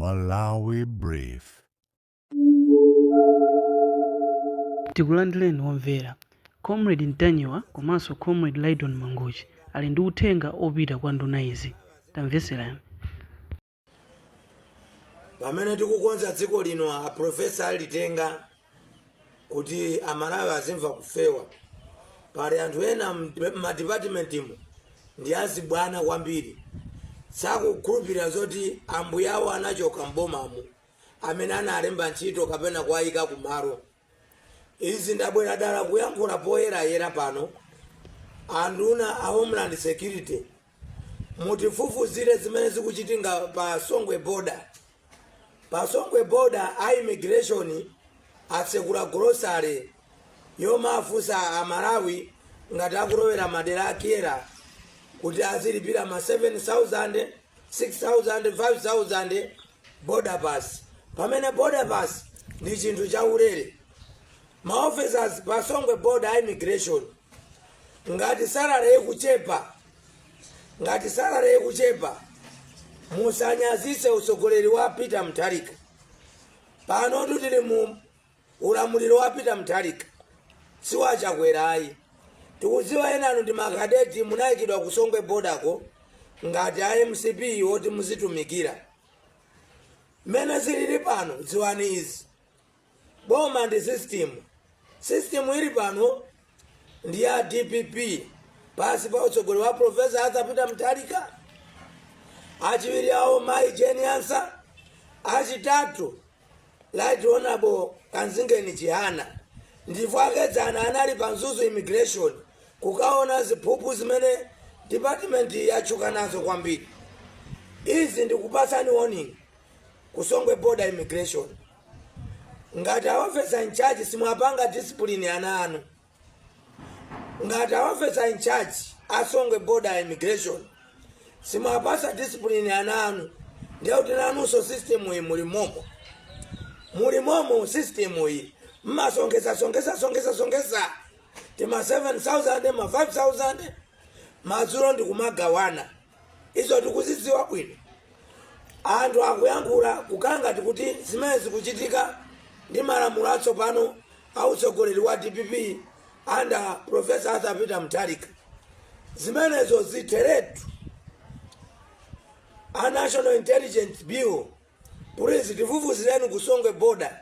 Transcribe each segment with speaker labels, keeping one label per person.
Speaker 1: Malawi Brief.
Speaker 2: Tikulandireni omvera. Comrade Ntanyiwa komanso Comrade Lyton Mangochi ali ndi uthenga opita kwa nduna izi. Tamvetserani.
Speaker 3: Pamene tikukonza dziko lino, a Professor alitenga kuti Amalawi azimva kufewa. Pali anthu ena m'madipatimentimu ndi azibwana kwambiri, sakukhulupirira zoti ambuyawo anachoka m'bomamu amene analemba ntchito kapena kuwayika kumalo. Izi ndabwera dala kuyankhula poyerayera pano. Anduna a Homeland Security, mutifufuzire zimene zikuchitika pa Songwe border. Pa Songwe border a immigration atsekula grocery yomafunsa Amalawi ngati akulowera madera a Kyela kuti azilipira ma 7000, 6000, 5000 border pass, pamene border pass ndi chinthu chaulere. Ma officers pa Songwe border a immigration, ngati salary ikuchepa, ngati salary ikuchepa, musanyazise utsogoleri wa Peter Mutharika. Pano tili mu ulamuliro wa Peter Mutharika, si wa Chakwera ayi. Tikudziwa enanu ndi makadeti, munayikidwa ku Songwe borderko ngati a MCP woti muzitumikira. Mmene zilili pano, dziwani izi: boma ndi system. System ili pano ndi ya DPP pasi pa utsogoleri wa Professor Arthur Peter Mutharika, achiwiri awo Mayi Jane Ansah, achitatu Right Honorable Kanzingeni Chihana. Ndipo akedzana anali pa Mzuzu immigration kukaona ziphuphu zimene department yatchuka nazo kwambiri. Izi ndikupasani warning ku Songwe border immigration: ngati a officer in charge simwapanga discipline ana anu, ngati a officer in charge a Songwe border immigration simwapasa discipline ana anu, ndiye kuti nanunso system iyi muli momo, muli momo system iyi. Mmasongesa songesa songesa songesa tima 7000, ma 5000, madzulo ndikumagawana. Izo tikuzidziwa bwino. Anthu akuyankhula kukhala ngati kuti zimene zikuchitika ndi malamulo atsopano a utsogoleri wa DPP under Professor Arthur Peter Mutharika. Zimenezo zitheretu. A National Intelligence Bureau, please, tifufuzireni ku Songwe border,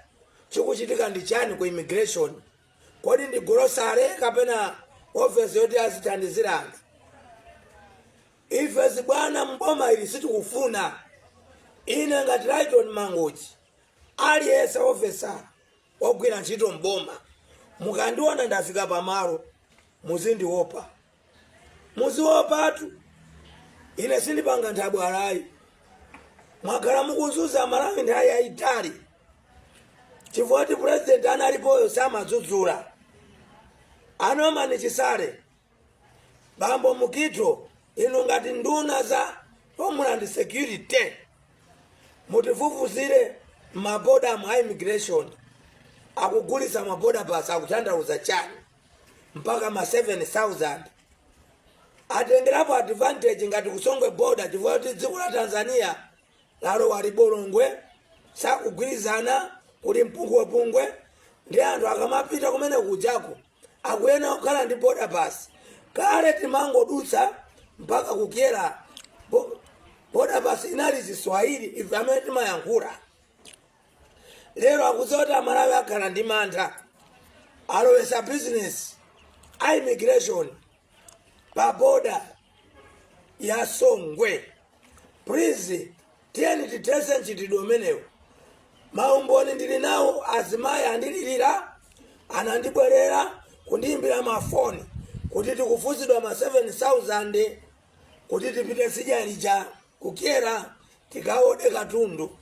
Speaker 3: chikuchitika ndi chani ku immigration? Kodi ndi grocery kapena ofesi yoti azithandizira anthu? Ife zibwana mboma ili sitikufuna. Ine ngati Lyton Mangochi, aliyense officer ogwira ntchito mboma, mukandiona ndafika pamalo, muzindiopa, muziopatu. Ine sindipanga nthabwalayi. Mwakhala mukuzunza Malawi nthawi yayitali chifukwa kuti president analipoyo samadzudzula. A Norman Chisale, Bambo Mukito, inu ngati nduna za Homeland Security, mutifufuzire maboda mu immigration akugulitsa ma border pass, akutanthauza chani mpaka ma 7000? Atengerapo advantage ngati kusongwe border chifukwa kuti dziko la Tanzania lalowa libolongwe, sakugwirizana, kuli mpungwepungwe, ndi anthu akamapita kumene kujako akuyenera kukhala ndi border pass. Kale timangodutsa mpaka ku Kyela. Border pass inali Chiswahili ife amene timayankhula. Lero akudziwa kuti Amalawi akhala ndi mantha, alowesa business a immigration pa border ya Songwe. Please, tiyeni tithetse mchitidwe umenewu. Maumboni ndili nawo. Azimayi andilirira, anandibwerera kundiyimbira mafoni kuti tikufunsidwa ma 7000 kuti tipite tsidya lija ku Kyela tikaode katundu.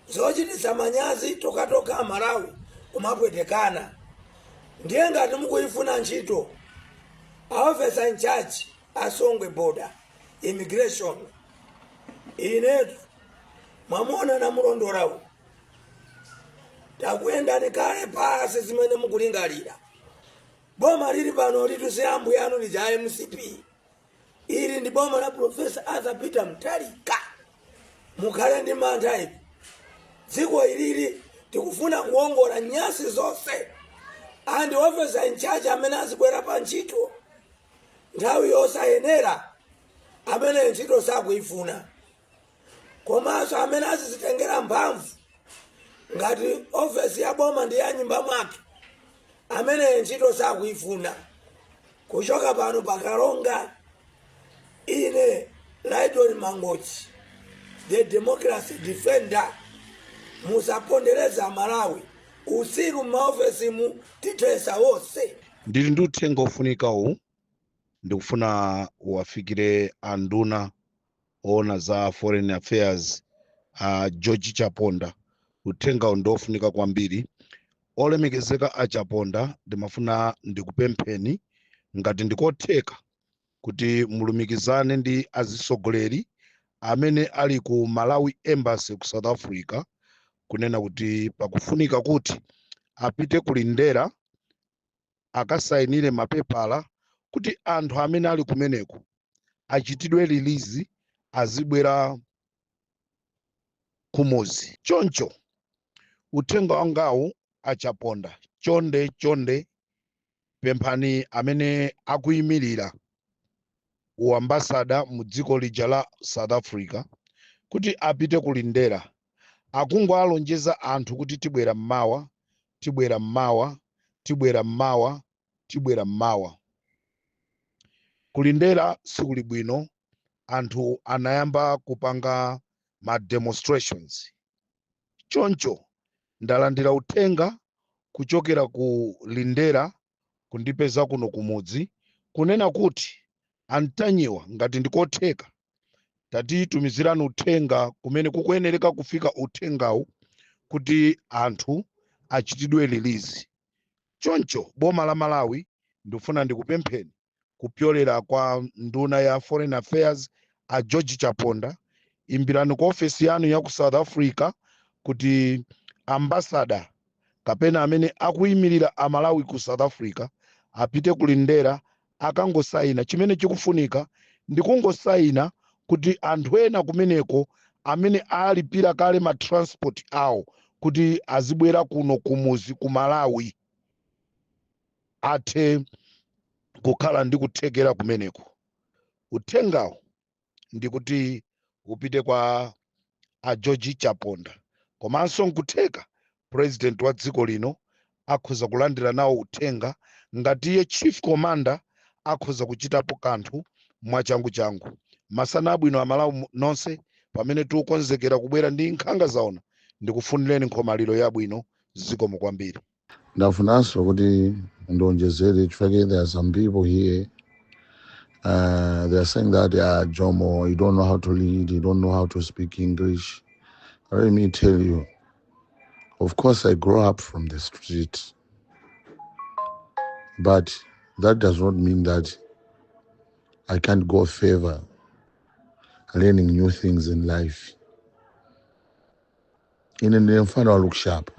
Speaker 3: Zochititsa manyazi, tokatoka Amalawi kumapwetekana. Ndiye ngati mukuyifuna ntchito, a officer in charge a Songwe border immigration, inetu mwamuona namulondola, takuyendani kale pasi zimene mukulingalira. Boma lili pano litusi ambuye anu lija MCP. Ili ndi boma la Professor Arthur Peter Mutharika. Mukhale ndi mantha ivi. Dziko ilili tikufuna kuwongola nyasi zonse, and officer in charge amene azibwera pa ntchito nthawi yosayenera, amene ntchito sakuyifuna, komanso amene azizitengera mphamvu ngati ofesi ya boma ndi ya nyumba mwake, amene ntchito sakuyifuna. Kuchoka pano pakalonga, ine Lydon Mangochi, the democracy defender, musapondereza Malawi usiku m'maofesimu, tithesa wonse.
Speaker 4: Ndili ndi uthenga ofunika uwu, ndikufuna uwafikire anduna oona za foreign affairs, George Chaponda. Uthengawu ndi ofunika kwambiri. Olemekezeka a Chaponda, ndimafuna ndikupempheni ngati ndikotheka kuti mulumikizane ndi azisogoleri amene ali ku Malawi Embassy ku South Africa, kunena kuti pakufunika kuti apite ku Lindera akasayinire mapepala kuti anthu amene ali kumeneko achitidwe release, azibwera kumuzi. Choncho uthenga wangawu, achaponda, chonde chonde pemphani amene akuyimirira uambasada mu dziko lija la South Africa kuti apite ku Lindera. Akungoalonjeza anthu kuti tibwera mmawa, tibwera mmawa, tibwera mmawa, tibwera mmawa. Kulindera sikuli bwino, anthu anayamba kupanga ma demonstrations. Choncho ndalandira uthenga kuchokera ku Lindera kundipeza kuno kumudzi, kunena kuti antanyiwa, ngati ndikotheka tatitumizirani uthenga kumene kukuyenereka kufika uthengawu kuti anthu achitidwe release. Choncho boma la Malawi, ndikufuna ndikupempheni kupyolera kwa nduna ya foreign affairs a George Chaponda, imbirani ku ofesi yanu ya ku South Africa kuti ambassador kapena amene akuyimirira Amalawi ku South Africa apite ku Lindera akangosayina. Chimene chikufunika ndikungosayina kuti anthu ena kumeneko amene alipira kale ma transport awo kuti azibwera kuno kumuzi ku Malawi athe kukhala ndi kuthekera kumeneko. Uthengawo ndikuti upite kwa a George Chaponda, komanso nkutheka president wa dziko lino akhoza kulandira nawo uthenga, ngati iye chief commander akhoza kuchitapo kanthu mwachangu changu. Masana abwino Amalawi nonse, pamene tikukonzekera kubwera ndi nkhanga zaona, ndikufunireni nkhomaliro yabwino. Zikomo kwambiri.
Speaker 5: Ndafunanso kuti ndionjezere chifukwa there are some people here, they are saying that, "Jomo, you don't know how to lead, you don't know how to speak English." Let me tell you, of course I grew up from the street, but that does not mean that I can't go further learning new things in life. Ine ndine mfana wa look sharp.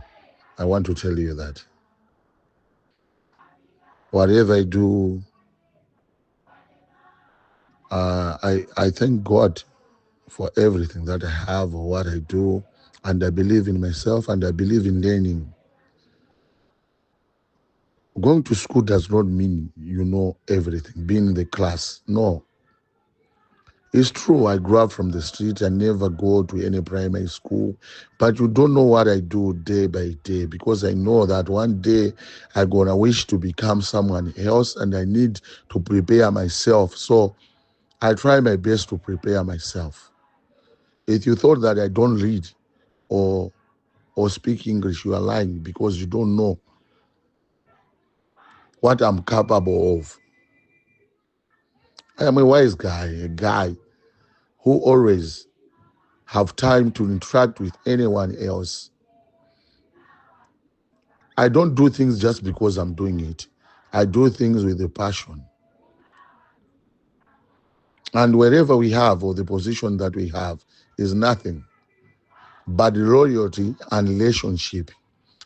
Speaker 5: I want to tell you that whatever I do, I thank God for everything that I have or what I do, and I believe in myself and I believe in learning. Going to school does not mean you know everything, being in the class. No. It's true, I grew up from the street. I never go to any primary school, but you don't know what I do day by day, because I know that one day I'm gonna wish to become someone else and I need to prepare myself. So I try my best to prepare myself. If you thought that I don't read or speak English, you are lying, because you don't know what I'm capable of. I am a wise guy, a guy who always have time to interact with anyone else. I don't do things just because I'm doing it. I do things with a passion. And wherever we have or the position that we have is nothing but loyalty and relationship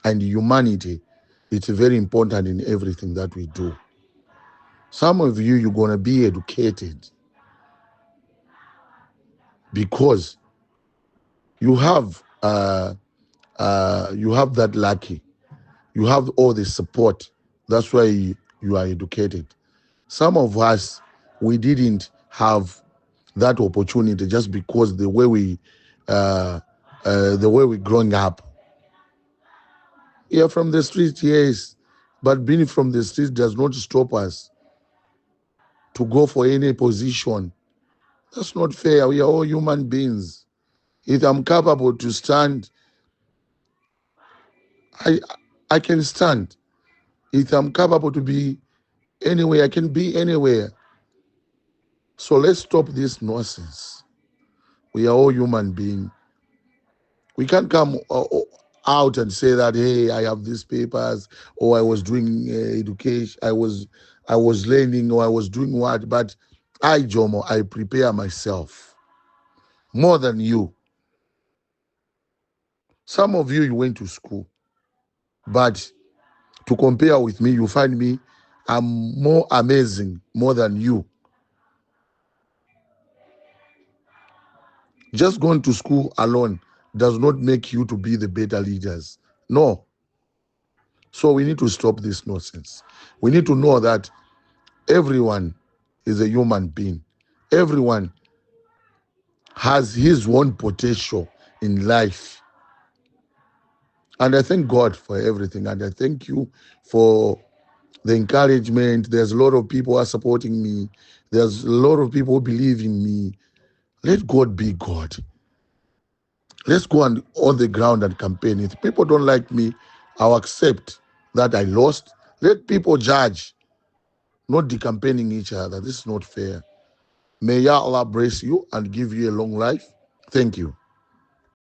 Speaker 5: and humanity. It's very important in everything that we do. Some of you, you're going to be educated because you have You have that lucky. You have all the support. That's why you are educated. Some of us, we didn't have that opportunity just because the way we growing up. Yeah, from the street, yes, but being from the street does not stop us to go for any position. That's not fair. We are all human beings. If I'm capable to stand, I can stand. If I'm capable to be anywhere, I can be anywhere. So let's stop this nonsense. We are all human beings. We can't come out and say that, hey, I have these papers, or I was doing education, I was learning, or I was doing what. But I, Jomo, I prepare myself more than you. Some of you, you went to school, but to compare with me, you find me, I'm more amazing more than you. Just going to school alone does not make you to be the better leaders. No. So we need to stop this nonsense. We need to know that everyone is a human being. Everyone has his own potential in life. And I thank God for everything. And I thank you for the encouragement. There's a lot of people who are supporting me. There's a lot of people who believe in me. Let God be God. Let's go on the ground and campaign. If people don't like me, I'll accept that I lost. Let people judge, not decampaigning each other. This is not fair. May Allah bless you and give you a long life. Thank you.